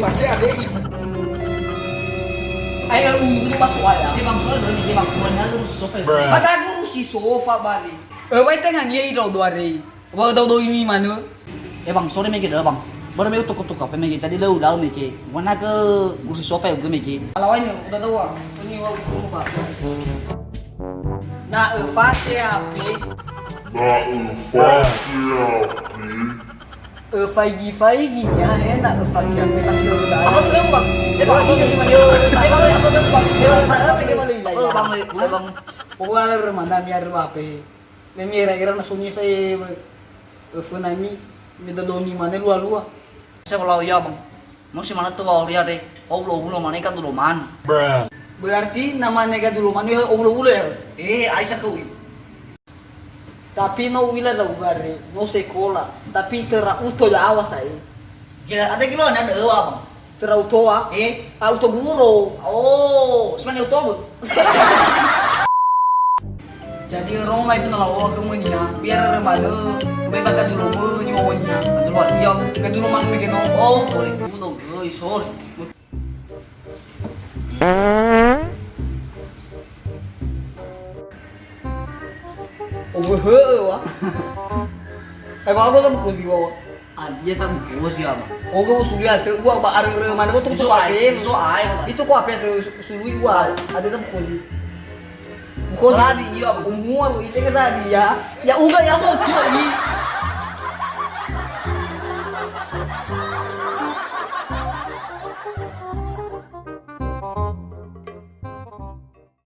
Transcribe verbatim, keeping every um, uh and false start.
Pakai ada ibu. Ayo, ini masuk aja. Dia bang, soalnya berarti dia bang, keluarnya harus sofa. Bruh. Maka aku si sofa balik. Eh, wai tengah dia idol dua hari. Wa dau doi mi manu. Eh, bang, sore mege dah, bang. Baru mege toko-toko apa mege tadi lau lau mege. Mana ke kursi sofa ya mege. Kalau ini udah tahu, ah. Ini wa kursi sofa. Na, eh, fase api. Na, eh, fase api. Eh, faigi-faigi ya, eh, na, eh, fase api, fase api. Apa tuh, bang? Eh, bang, ini gimana? Eh, bang, apa tuh, bang? Eh, bang, apa tuh, bang? Eh, bang. Pokoknya ada mana biar apa? Me mi'era-era na so nia sa'e, e, föna mi, me dödöni mane lua-lua. Sa walau ia, bang. No si mane tö walau ia de, wa'ulo-ulo mane gadulo manu. Berarti na mane gadulo manu ya wa'ulo-ulo ya? Eh, ai sa kau. Tapi no u'ila ndra'ugö re, no sekola. Tapi töra uto ya'awa sa'e. Gila, ada gila, ada ewa, bang. Töra utoa? Eh? Ah, uto guro. Oh, sebenarnya uto, Bu. Jadi, roma itu na lawa ke menia, biar remane, ube baka dulu menia. Dulu atiam. Ke dulu manu mege no. Oh, boleh dulu, euy, sorry. Oh, heeh, wa. Eh, wa, wa, wa, wa. Hadia tabuku si ama? Ogo suli atö ua ba arö-arö mana, itu so ape. So ai. Itu ko ape atö sului ua. Hadia tabuku si. Buku si. Tadi iya. Umua bu iteke tadi ya. Ya uga ya, kok tua i.